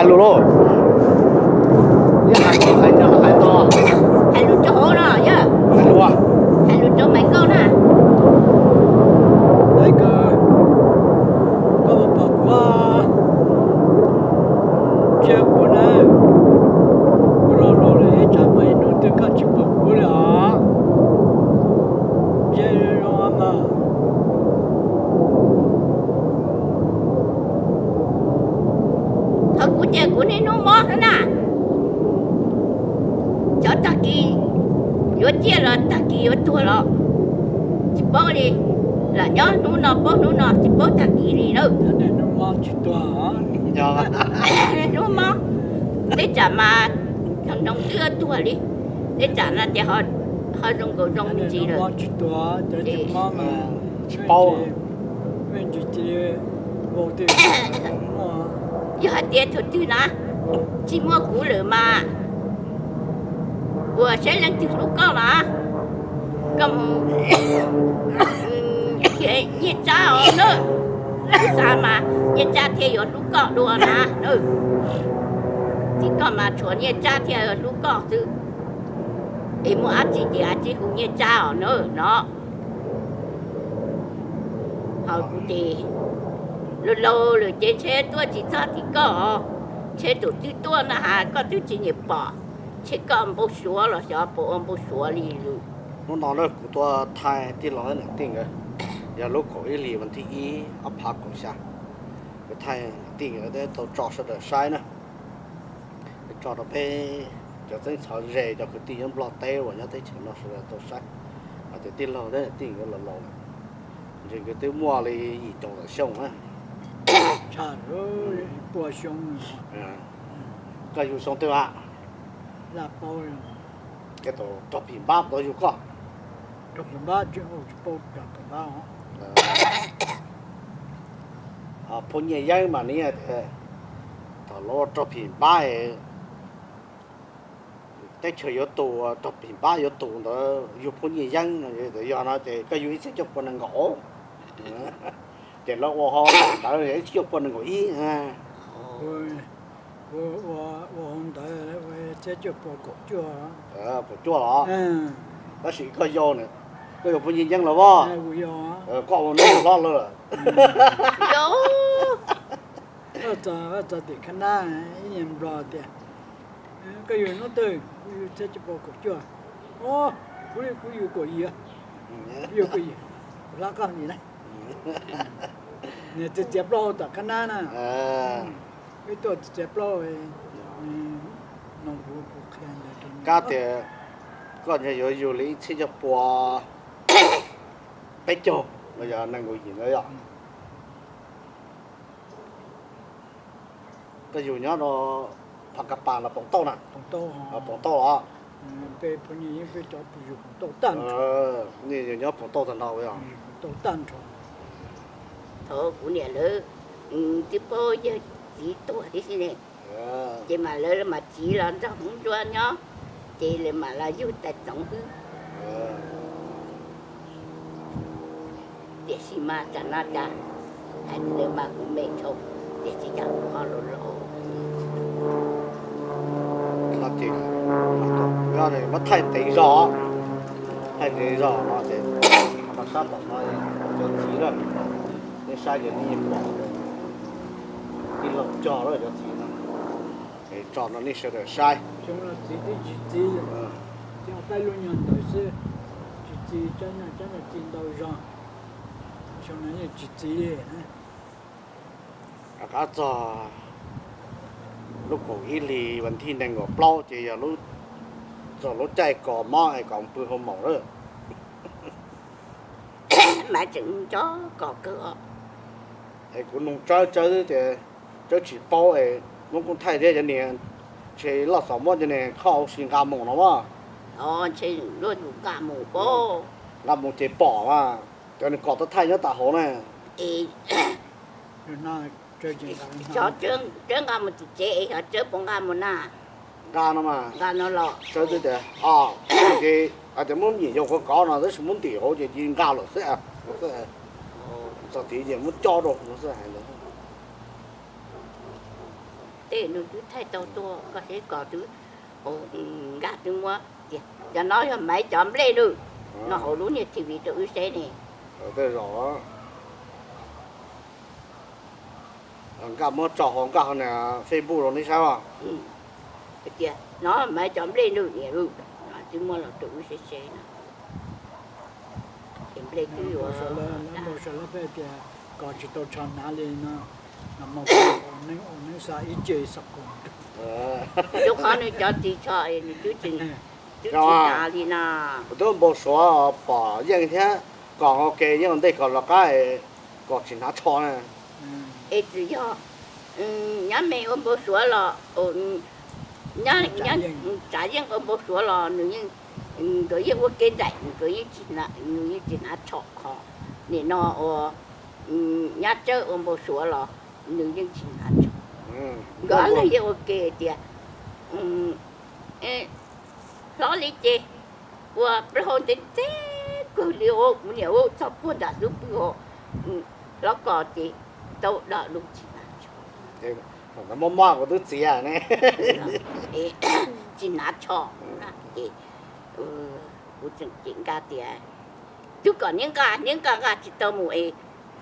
Lus lauj, hais rau hais tod, hais lus rau hauv no yog, hais lus, hais lus rau Maiv Nkauj na. Maiv Nkauj, koj puas pom kuv? Ntsia kuv na, kuv los laus lawm tsam muaj ib hnub twg koj tsis pom kuv li os. Ntsia zoo mas. Qhov kuv tias kuv niaj hnub mob xwb na. Xyov tag kis yuav ciaj los tag kis yuav tuag los tsis paub li. Lam nyob hnub no paub hnub no tsis paub tag kis li na. Hnub mob, tej tsam mas noo twb tuag li, tej tsam no tias ho zoo nkaus zoo me ntsis lawm. Tsis paub. Yog hais tias thaum twg na tsis muaj kuv lawm mas ua saib leej twg hlub koj mas koj mus khiav Nyiaj Tsab os na. Kuv xav mas Nyiaj Tsab thiaj yuav hlub koj dua na. Tsis koj mas tshuav Nyiaj Tsab thiaj yuav hlub koj xwb. Es muaj dab tsi ces dab tsi hu Nyiaj Tsab os na no. Ho kuv ces laus laus lawm ces ntshe tuaj tsis txog tim koj os. Ntshe tus twg tuaj na has koj twb tsis nyiam pom, ntshe koj npau suav los xyov puas ua npau suav li lawm. Hnub no na kuv tuaj thaij tij laug niam tij nkawd, yog lub kaum ib hlis vas thib ib ob phav kaum xya. Kuv thaij niam tij nkawd tau tso sawv daws saib na. Tso rau peb cov txheeb txheem ze cov kwv tij nyob Nplog teb uas nyob teb chaws no sawv daws tau saib. Hais tias tij laug thiab niam tij nkawd los laus lawm, ntshe nkawd twb muaj li yim caum tawm xyoo na. Koj yug xyoo twg a? Ces tus rog phim npab puas tau yug koj? Phooj Nyiaj Yeeb mas nws tias thaum lawv ua rog phim npab, teb chaws yuav tus, rog phim npab yuav tus ntawd yug Phooj Nyiaj Yeeb no, yog no ces koj yug ib txhiab cuaj pua nees nkaum, ces lawv ua hauv ntawd ib txhiab cuaj pua nees nkaum ib. Ua hauv ntawd txhiab cuaj pua kaum cuaj. Kaum cuaj los? Tab sis koj yau, koj yau Phooj Nyiaj Yeeb los as? Koj ua neeg hlob lawm. Vaj txog tim Khab Nab, ib niag Nplog tias, koj yug hnub twg? Kuv yug txhiab cuaj pua kaum cuaj. Kuv, kuv yug kaum yim, yug kaum yim, kuv hlob koj li na. Nws txiav txiav plaub hau tom Khab Nab na. Peb tuaj txiav txiav plaub, nws nug kuv, kuv qhia ntawd rau nws. Kab tias koj ntshe yuav yug li ib txhiab cuaj pua peb caug los yog nees nkaum yim ntawd yog. Koj yug nyob rau Pha Ka Pas los Poom Tauj na? Poom Tauj os. Nej yug nyob Poom Tauj tag nrho. Thaum kuv niam lawv twb paub yawg txiv tuag tib si ne, ces mas lawv mam tsiv los nrog Hmoob Ntsuab nyob, ces lawv mam los yug tais txoov wb. Tiam sis mas tsam no cas hais li ntawd mas kuv me dhau, tiam sis cas kuv ho laus laus. Muab thaij ntev zog, thaij ntev zog no ces sab tom no cov txiv lawm, nej saib ces nej yeej pom, tij laug cog lawm cov txiv no. Tso no nej sawv daws saib. Xyoo no txiv twb tsis txiv, txiv qaib lub nyuag ntawd xwb, tsis txiv, tsob nyuag txiv ntau zog, xyoo no yeej tsis txiv li. Rov qab txog lub kaum ib hlis vas thib nees nkaum plaub ces yog txog lub caij kos mob es kom pw hoo maum lawm. Mas tseem nco kos kawg os. Es kuv nug Tsawb, Tsawb tias Tsawb tsis paub es muab kuj thaij thiab cov niag, ntshe loj xov muab cov niag khoj ua si nqa mus no mas. Nqa mus ces pom mas, cov niag kos tau thaij nyob tas hauv na. Xyov Tsawb nqa mus tim tsev es xyov Tsawb puas nqa mus na. Nqa no mas. Nqa no los Tsawb twb tias, o, ces hais tias muab me nyuam yaus kov kov no tab sis muab ntim hauv ces cia li nqa lawm xwb. Txog tid ces muab cob rau no xwb hais ntawd. Tej nws twb thaij tau tuaj, koj saib kom twb, Nkaj twb muab tias cov no yog Maiv cov nplej nawb, no hauv lub niag T V rau wb saib ne. Tej zaum Nkaj muab tso hauv Nkaj hauv niag Facebook rau nej saib os. Tias no Maiv cov nplej nawb niam, twb muab los rau wb saib saib no. Ces nplej twb yuav, tias kom tsis tau tsho hnav li no, ua neeb xa ib ce xab khoom. Rau qhov nws cov ris tsho nws twb tsis, twb tsis hnav li na. Kuv twb ua npau suav pom Yeej thiab, kom ua ke Yeej ua ntej kom lawv qab, kom tsis hnav tsho na. Es txawm yog nyab me ua npau suav los, nyab, tsav Yeej ua npau suav los nws yeej, nkawd yeej ua ke nraim, nkawd yeej tsis hnav, nws yeej tsis hnav tsho qhov. Nim no ua nyab Tsawb ua npau suav los nws yeej tsis hnav tsho. Nkawd los yeej ua ke tias hlob li ces ua plaub hau ntev ntev kawg li, kuv niam ua txog puag nram xub pwg hos, hlob ko ces tau do lub tsis hnav tsho. Mob mob kuv twb txiav ne. Tsis hnav tsho na ces kuv tseem cem Nkaj tias twb kom niab nqa, niab nqa nqa tsis tau mus es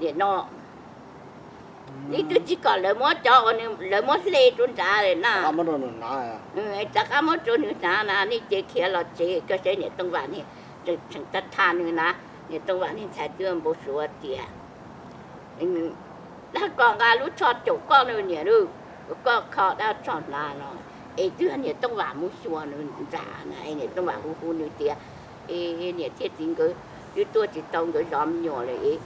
nim no neb twb tsis kom lawv muab cov uas lawv muab hle rau nrad na, rov qab muab rau nws hnav na, nej ces khiav los tsev. Koj saib niam Tooj Vam niag tseem tag tha nws na, niam Tooj Vam niag ntxhais twb npau suav tias dab ko nqa lub tsho caum koj nws niam lub, koj kho dab tsho hnav no. Es twb yog niam Tooj Vam mus xyuas nws ntag na, niam Tooj Vam hu hu nws tias, es niam thiab txiv nkawd twb tuaj tsis tau nkawd zov me nyuam lawm es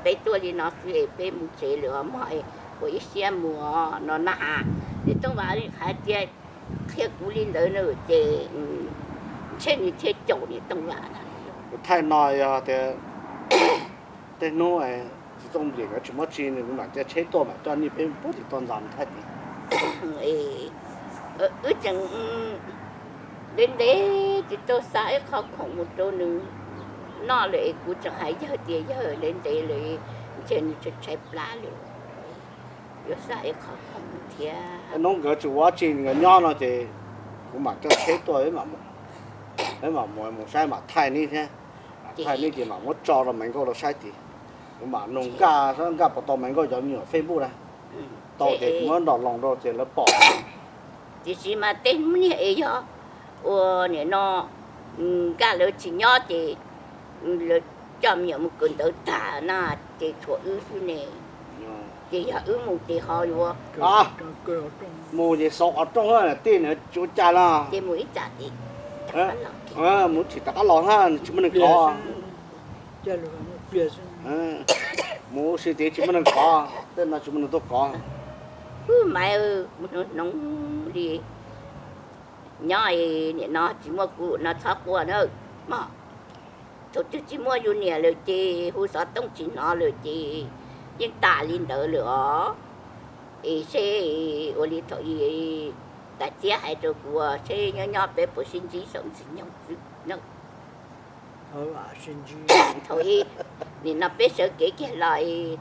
peb tuaj li no xwb es peb mus tsev lawm os mog, ua ib siab mus no na has. Niam Tooj Vam hais tias qhia kuv li ntawd na ces ntshe nws thiaj caum niam Tooj Vam na. Kuv thaij no yog tias tej hnub txiv Txooj Nplis nkawd tsis muaj tsi nws mam caij tsheb tuaj mam coj nej peb puag tim toj ntxas mus thaij tid. Wb tseem ntev ntev tsis tau xa ib qho khoom mus rau nws noj lawm es kuv tseem hais yawg tias yawg ntev ntev lawm ntshe nws tshaib tshaib plab lawm, yuav xa ib qho khoom mus thiab. Hnub nkawd tsis ua tsi nkawd nyob no ces kuv mam coj tsheb tuaj, peb mam mus saib mam thaij nej thiab. Thaij nej ces mam muab tso rau Maiv Nkauj lawv saib tid. Kuv mam nug Nkaj, Nkaj puas tau Maiv Nkauj cov me nyuam Facebook na. Tau ces kuv muab nrog loos rau ces lawv pom. Tiam sis mas tej niag es yog ua nim no Nkaj lawv tsis nyob ces lawv coj me nyuam mus kawm ntawv tag na, ces tshuav wb xwb ne. Ces yog wb mus ces ho yuav mus ces xauv qhov rooj tij nws tsis ua cas los ces mus ib tsam ces mus tsis rov qab los na, tsis muaj neeg kov. Mus ua si tid tsis muaj neeg kov, tej no tsis muaj neeg tuaj kov. Maiv, mus hnoov hnoov li nyob nim no tsis muaj kuv no txhob quaj na mog. Thaum twg tsis muaj yus niam lawm ces hu xov tooj tsis hnov lawm ces yeej tas li ntawd lawm os. Es seb ua li thaum i Tais Txiab hais rau kuv seb nyob nyob peb puas sib ntsib saum ntxwg nyoog xwb na. Thaum i nim no peb sawv kev kiag los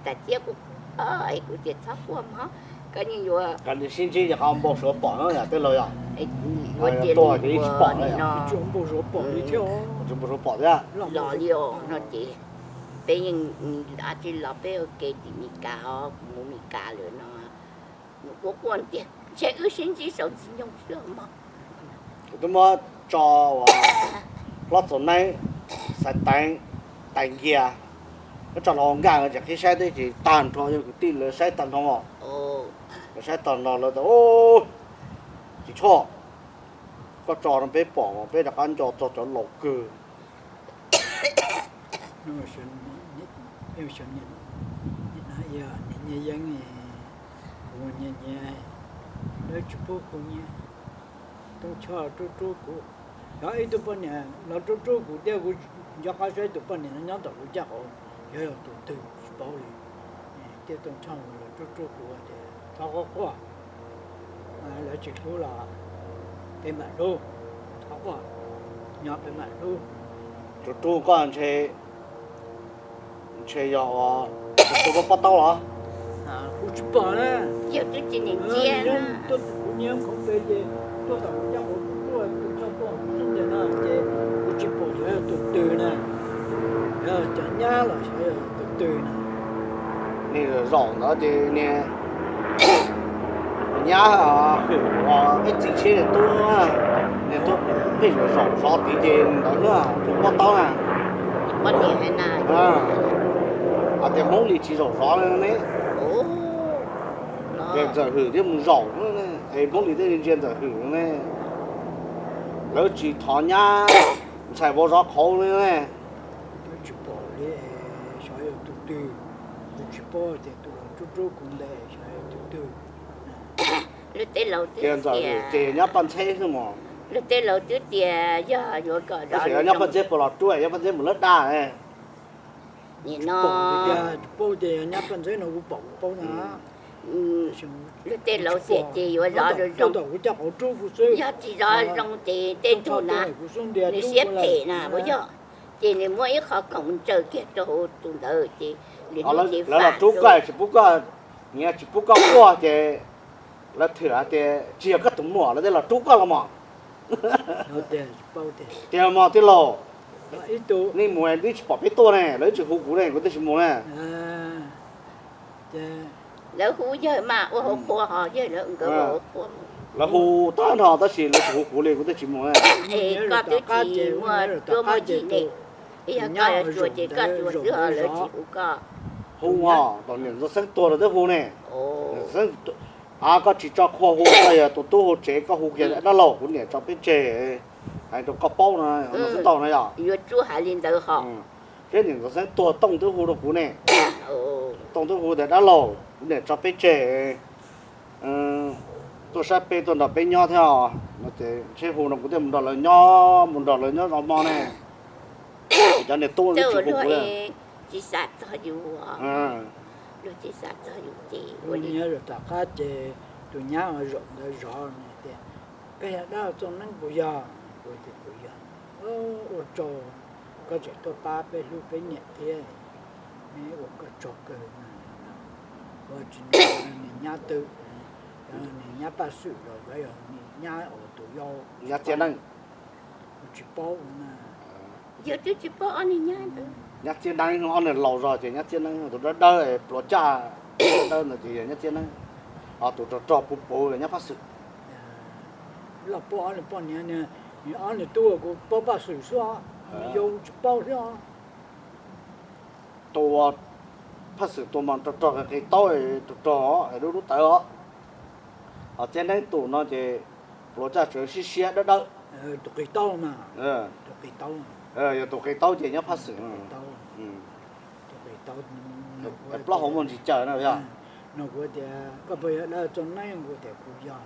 Tais Txiab kuj, kuv tias txhob quaj mog, koj yeej yuav sib ntsib ces qhov npau suav pom na yom tej laus yom. Ua cia li ua nim no npau suav pom thiab los li os no ces peb yeej tsis los peb ua ke tim Mes Kas os, kuv mus Mes Kas lawm no. Nws quaj quaj tias ntshe wb sib ntsib saum ntxwg nyoog xwb mog. Kuv twb muab tso uas hlob Txaus Neeb, Xaiv Teev, Tais Nkias, muab tso los Nkaj ces qhib saib teb ces tag nrho yog kwv tij lawv saib tag nrho os. Lawv saib tag nrho lawv tias, Tsis tshua, koj tso no peb pom mas peb rov qab nco txog cov laus kawg. Niam Yeeb, kuv nyiam nyiam, lawv tsis pub kuv nyiam. Tooj Choj rub rub kuv, yog ib tug poj niam los rub rub kuv thiab kuv nco qab saib tus poj niam no nyob tom kuv caj qaum, yog yog tus twg tsis paub li. Thiab Tooj Choj los rub rub kuv tias thov quaj quaj, lawv tsis hlub los peb mam hlub, thov quaj, nyob peb mam hlub. Rub rub koj ntshe, ntshe yog ua tus pob taub los? Kuv Tsis pom na. Yog twb tsis nim ntsia na. Tuaj kuv nyiam khoov pes ces tuaj tom kuv caj qhov tuaj tus tshaj tuaj xub ntiag no ces kuv tsis pom xyov yog tus twg na. Yog cov nyab los xyov yog tus twg na. Niag zaum ntawd ces niag nyab hwm peb txiv tshiab niag tub, niag tub pheej zaum zaum zov tid ces ntawd hnub tus pob taub na. Hais tias Hmoob Lis tsis zaum zov li ne. Ces Ntxawm Hwm thiaj mus zaum, es Hmoob Lis thiaj li ntsia Ntxawm Hwm ne. Lawv tsis thov nyab ntxhais vauv zov qhauv li ne. Tsis pom li, xyov yog tus twg, kuv tsis paub tias tus los rub rub kuv ntawd xyov yog tus twg. Lub teb laus twb tias, ces nyab Paj Ntxheb xwb mos. Lub teb laus twb tias yog yuav kom, tab sis yog nyab Paj Ntxheb puas los rub, nyab Paj Ntxheb mus lawb daj. Nim no tsis paub tias yog nyab Paj Ntxheb no kuv pom kuv paub na. Lub teb laus tias ces yuav zov zoo zoo, kuv caj qhov rub kuv xwb, yog tsis zov zoo ces tej tug na nws siab phem na puas yog, ces nws muab ib qho khoom ntsaws kiag rau hauv tus ntawd ces lawv los rub koj tsis pub koj, nyias tsis pub koj quaj ces lawv thwm hais tias tsis yog koj tus muam lawv thiaj los rub koj los mas. Tiag mos tij laug, nej mus nej tsis pom peb tuaj ne, lawv tsis hu kuv ne, kuv thiaj tsis mus ne. Lawv hu yawg mas ua hauv qhua ho yawg lawv nkawd ua hauv qhua. Lawv hu tag nrho tab sis lawv tsis hu kuv li kuv thiaj tsis mus ne. Es koj twb tsis muaj cuab muaj yig ne, yog koj yuav tsuas ces koj tsuas xwb ho lawv tsis hu koj. Hu os, tom niam Ntxoov Xeeb tuag lawv twb hu ne. A koj tsis tso qhua hu, koj yog tus tub hauv tsev koj hu kiag dab laug kuv niam tso peb tseg, hais rau koj paub no, no xwb tau no yog. Yuav tsum hais li ntawd ho. Seb niam Ntxoov Xeeb tuag Tooj twb hu rau kuv ne. Tooj twb hu tias dab laug kuv niam tso peb tseg, tuaj saib peb tuaj nrog peb nyob thiab os. No ces ntshe hu no kuv thiaj mus nrog lawv nyob, mus nrog lawv nyob zov hmo ne. Ces cov niag tub tsis hu kuv. Tsis xav txog yus, luag tsis xav txog yus ces ua li. Tom qab ces tus nyab zaum ntawd zov tias, koj yog dab txooj neeb puas yog? Kuv tias kuv yog. Ua tsaug, koj tseem tuaj pab peb hlub peb niam thiab, ua koj tsaug kawg. Ua tsis, niag nyab twg, niag nyab Paj Xwm los yog niag nyab tus yau, nyab Txiaj Neeb. Kuv tsis paub na. Yog twb tsis paub ob niag nyab ntawd. Nyab Txiaj Neeb ob niag laus zog ces nyab Txiaj Neeb tus dawb dawb pluav caj dawb ntawd ces yog nyab Txiaj Neeb, ho tus rog rog puv puv nyab Paj Xwm. Los paub ob niag poj niam, ob niag tub kuv paub Paj Xwm xwb, yau tsis paub thiab. Tus Paj Xwm tus mas rog rog qis taub, rog rog lub lub tawv os. Ho Txiaj Neeb tus no ces pluav caj tsev siab siab dawb dawb. Tus qis taub mas, tus qis taub, yog tus qis taub ces nyab Paj Xwm. Plaub hau muaj ntsis caws na yog. No kuv tias koj puas yog dab txooj neeb? Kuv tias kuv yog.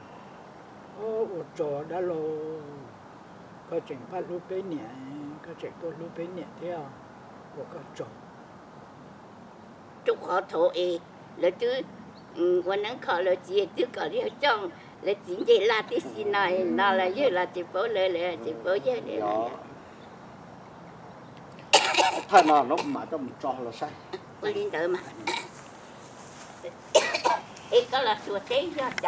Ua tsaug dab laug, koj tseem pab hlub peb niam, koj tseem tuaj hlub peb niam thiab, ua koj tsaug. Rau qhov thaum es lawv twb ua neeb kho lawv txiv twb kom yawg coj lawv txiv nce laj tib si no, no los yawg los tsis paub lawv, lawv tsis paub yawg li. Thaj no no kuv mam coj mus tso los saib. Ua li ntawd mas. Es koj los xyuas teb yog cas?